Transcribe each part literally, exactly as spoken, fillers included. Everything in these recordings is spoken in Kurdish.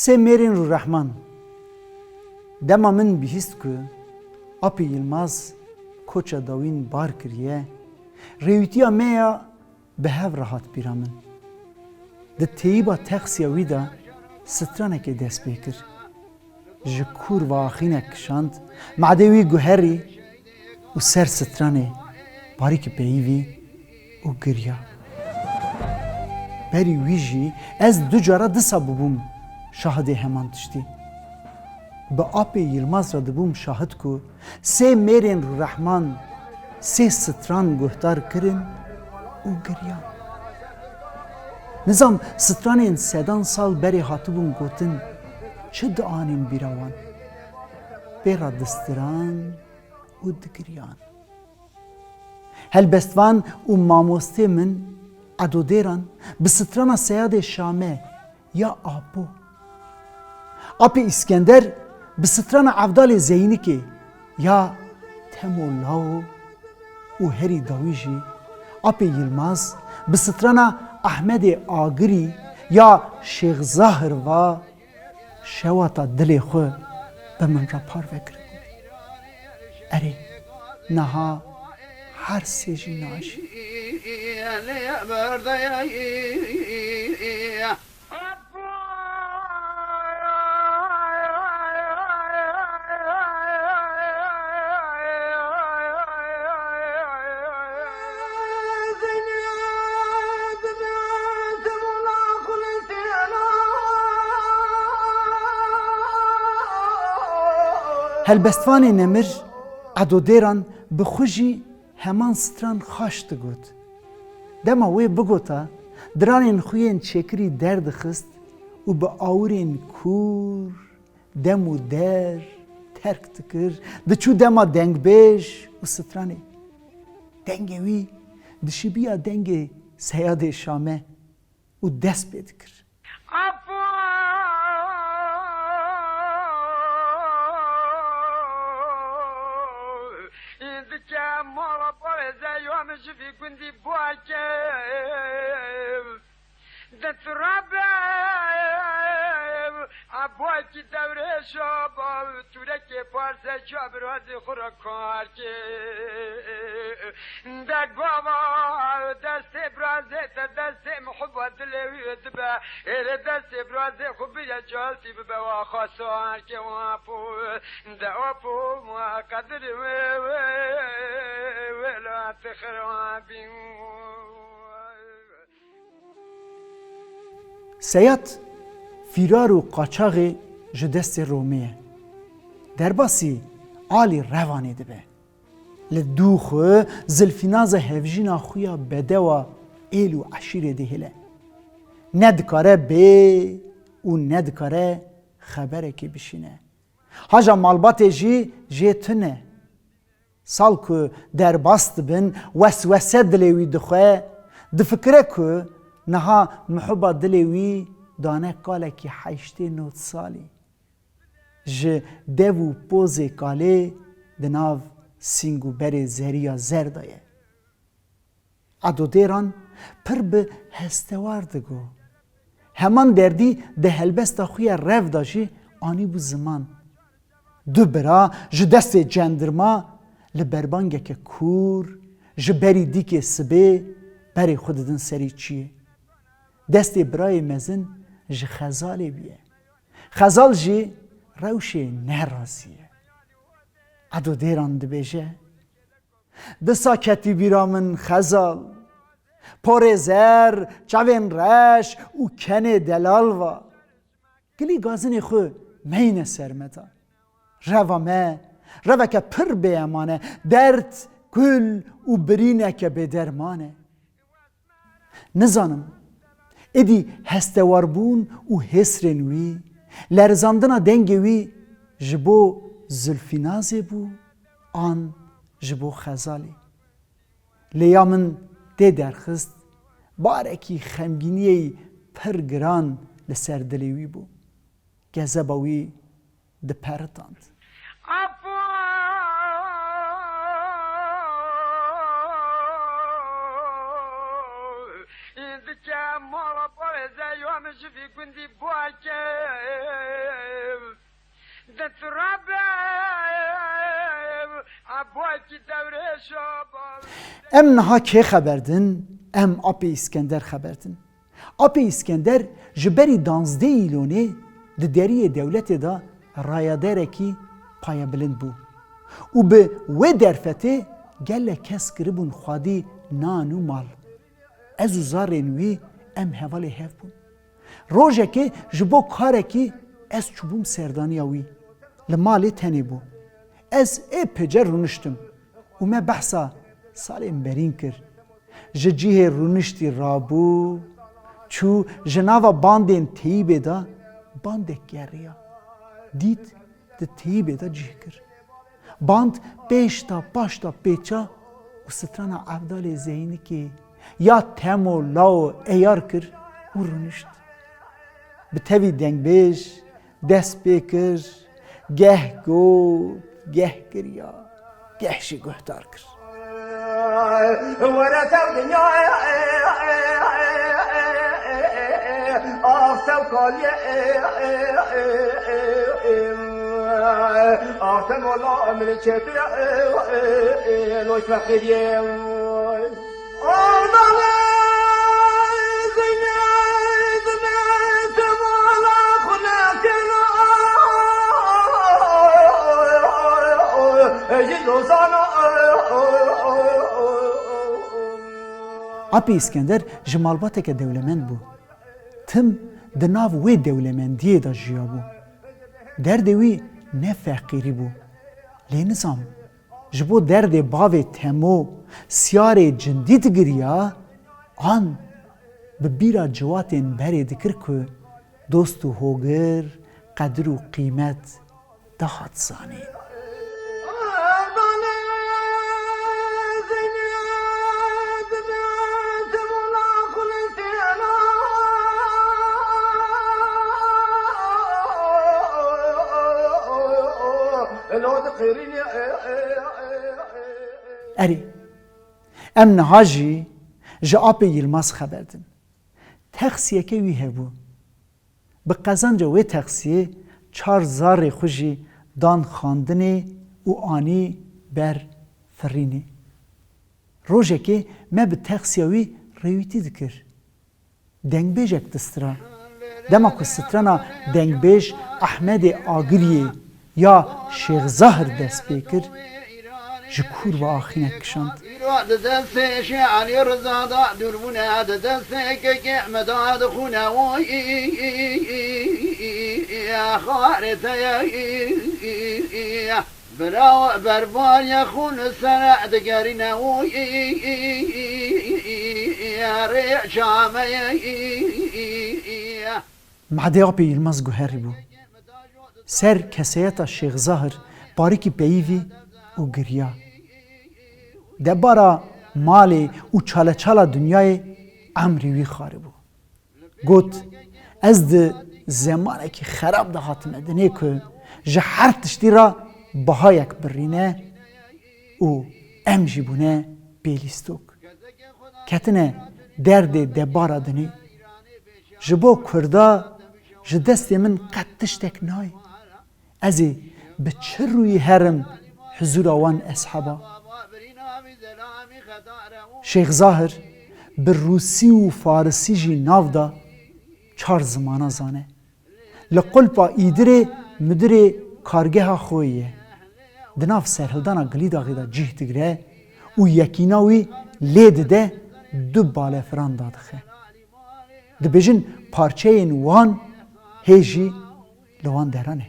Sê mêrên Rûrehman. Dema min bihîst ku Apê Yilmaz koça dawîn bar kiriye, rêwîtiya me ya bi hev re hat bîra min. Di teyîba texsiya wî de stranekê dest pê kir. Ji kûr ve axînek kişand, madê wî guherî û ser stranê barî ki peyivî û giriya. Berî wî jî ez du cara disa bûbûm şahidê heman tiştî. Bi Apê Yilmaz re dibûm şahid ku sê mêrên Rûrehman sê stran guhdar kirin û giriyan. Nizam stranên sedan sal berê hatibûn gotin, çi dianîn bîra wan? Pê re distiran û digiriyan. Helbestvan û mamostê min Edo Dêran bi strana Seyadê Şame ya Apo. Apê Îskender bi strana Evdalê Zeynikê ya Temo Lao û herî dawî jî Apê Yilmaz bi strana Ehmedê Agirî ya Şêx Zahir va şewata dilê xwe bi min re parve kiribû. Erê, niha her sê jî najî. Helbestvanê nemir Edo Dêran bi xwe jî heman stran xaş digot. Dema wê bigota, diranên xwe yên çêkirî derdixist û bi awirên kûr dem û der terk dikir, diçû dema dengbêj û stranê. Dengê wî dişibiya dengê Seyadê Şame û dest pê dikir. Apo! Dike mala parêze yo min ji vî gundî bake. De turabe Apo ki dewrê şaba, turekê parse çabirazê xwe re kar ke. De gava destê birazê te destê mihuba dilê wî dibe. Êrê destê birazê xwe bire caltî bibe wa xasar ke wa po. De wa po wa qedir wê wê wê la tixirabî. Seyad fîrar û qaçaxê ji destê Romê ye. Derbasî alî Revanê dibe. Li dû xwe Zilfînaza hevjîna xwe ya bedewa êl û eşîrê dihêle. Ne dikare bê û ne dikare xeberekê bişîne. Haja malbatê jî jê tune. Sal ku derbas dibin, weswese dilê wî dixwe, difikire ku niha mihuba dilê wî dane kalekî heştê nod salî. Ji dev û pozê kalê di nav sîng û berê zeriya zer de ye. Edo Dêran pir bi hestewar digo. Heman derdî di helbesta xwe ya rev de jî anîbû ziman. Du bira ji destê cendirma li berbangeke kûr, ji berî dîkê sibê berê xwe didin serî çiyê. Destê birayê mezin ji xezalê bûye. Xezal jî rewşê nerazî ye. Edo Dêran dibêje, Disa ketî bîra min xezal. Porê zer, çavên reş û kenê delal va. Gilî gazinê xwe meyne ser me da. Reva me, reveke pir bêeman e. Derd, kul û birîneke bêderman e. Nizanim, êdî hestewarbûn û hêsrên wî, lerizandina dengê wî ji bo Zilfînazê bû an ji bo Xezalê. Lê ya min tê derxist, barekî xemgîniyê pir giran li ser dilê wî bû. Gezeba wî diperitand. Apo! Dike mala parêze yo min Ji vî gundî Buakev, di turabev, a Buakî dewrê şabav. Em niha kê xeber din? Em Apê Îskender xeber din. Apê Îskender ji berî danzdeh Îlonê di deriyê dewletê de rayaderekî payebilind bû û bi wê derfetê gelek kes kiribûn xwedî nan û mal. Ez û zarên wî em hevalê hev bûn. Rojekê ji bo karekî ez çûbûm serdaniya wî. Li malê tenê bû. Ez ê pêce rûniştim û me behsa salên berîn kir. Ji cihê rûniştî rabû, çû ji nava bandên teyîbê de bandek geriya. Dît di teyîbê de cih kir. Band pêş de paş de pêça û strana Evdalê Zeynikê ya Temo Lao eyar kir û rûnişt. Bi tevî dengbêj dest pê kir, geh got, geh kiriya, geh jî guhdar kir. Were tev dinya, av tev kaliye, av tev mala min çêtir, loy feqiriye. Apê Îskender ji malbateke dewlemend bû. Tim di nav wê dewlemendiyê de jiyabû. Derdê wî ne feqîrî bû. Lê nizam, ji bo derdê bavê Temo siyarê cindî digiriya, an bi bîra ciwatên berê dikir ku dost û hogir, qedir û qîmet dihat zanîn. Erê, em niha jî ji Apê Yilmaz xeber din. Texsiyeke wî hebû. Bi qezanca wê texsiyê çar zarê xwe jî dan xandinê û anî ber firînê. Rojekê me bi texsiya wî rêwîtî dikir. Dengbêjek distira. Dema ku strana dengbêj Ehmedê Agiriyê ya Şêx Zahir dest pê kir, ji kûr ve axînek kişand. Îro di destê Şêx Elî Riza de dûrbûne, di destê kekê me de dixûne woy, xarê te ye. Bira berbarîya xûn sere digerîne woy, rê çameye. Madê Apê Yilmaz guherî bû. Ser keseyeta Şêx Zahir parikî peyivî û giriya. Debara malê û çaleçala dinyayê emrî wî xaribû. Got, ez di zemanekî xerab de hatime dinê ku ji her tiştî re bihayek birîne û em jî bûne pêlîstok. Ketine derdê debara dinê. Ji bo Kurda ji destê min qet tiştek nayê. Ez ê bi çi rûyî herim hizûra wan esheba? Şêx Zahir bi rûsî û farisî jî nav da, çar zimana zane. Li qulpa îdirê mudirê kargeha xwe ye. Di nav serhildana Gilîdaxê de cih digire û yekîna wî lê dide du balefiran dadixe. Dibêjin parçeyên wan hê jî li wan deran e.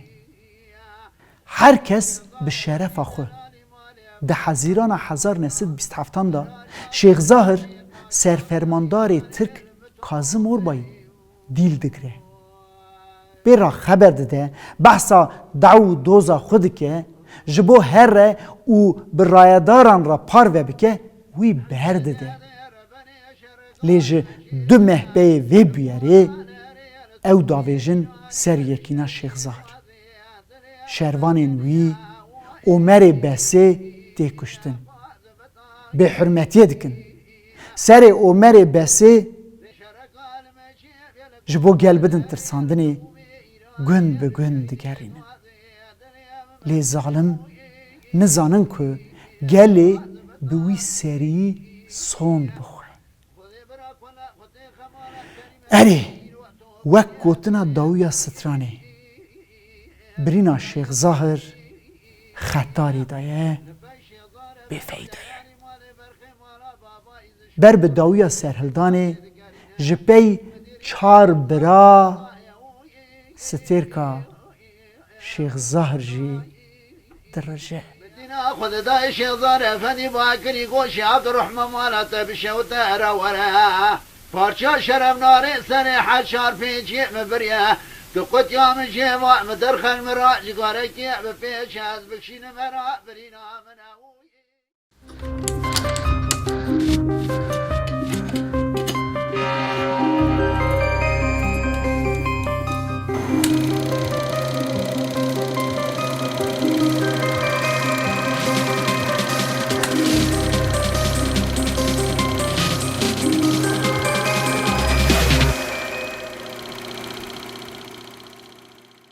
Her kes bi şerefa xwe. Di Hezîrana hezar neh sed bîst heftan de Şêx Zahir serfermandarê Tirk Kazim Orbayî dîl digire. Pê re xeber dide, behsa daw û doza xwe dike, ji bo here û bi rayedaran re parve bike, wî ber dide. Lê ji du meh peyê vê bûyerê ew davêjin ser yekîna Şêx Zahir. Şervanên wî Omerê Besê tê kuştin. Bêhurmetiyê dikin. Serê Omerê Besê Ji bo gel bidin tirsandinê, gund bi gund digerînin. Lê zalim nizanin ku gelê bi wî serî sond bixwe. Erê, wek gotina dawiya stranê, birîna Şêx Zahir xetarê de ye, bêfeyde ye. Ber bi dawiya serhildanê ji pey çar bira stêrka Şêx Zahir jî dirije. Dîna xwe didayê Şêxzar Efendî Bakirî goşê Abdurrahman mala te bişewte here were. Parça şeref narê serê her çar pênciyê min biriye. Tu qutiya min jê va min derxel min ra cigarekê bi pêş ez bikşînim here birîna min ew.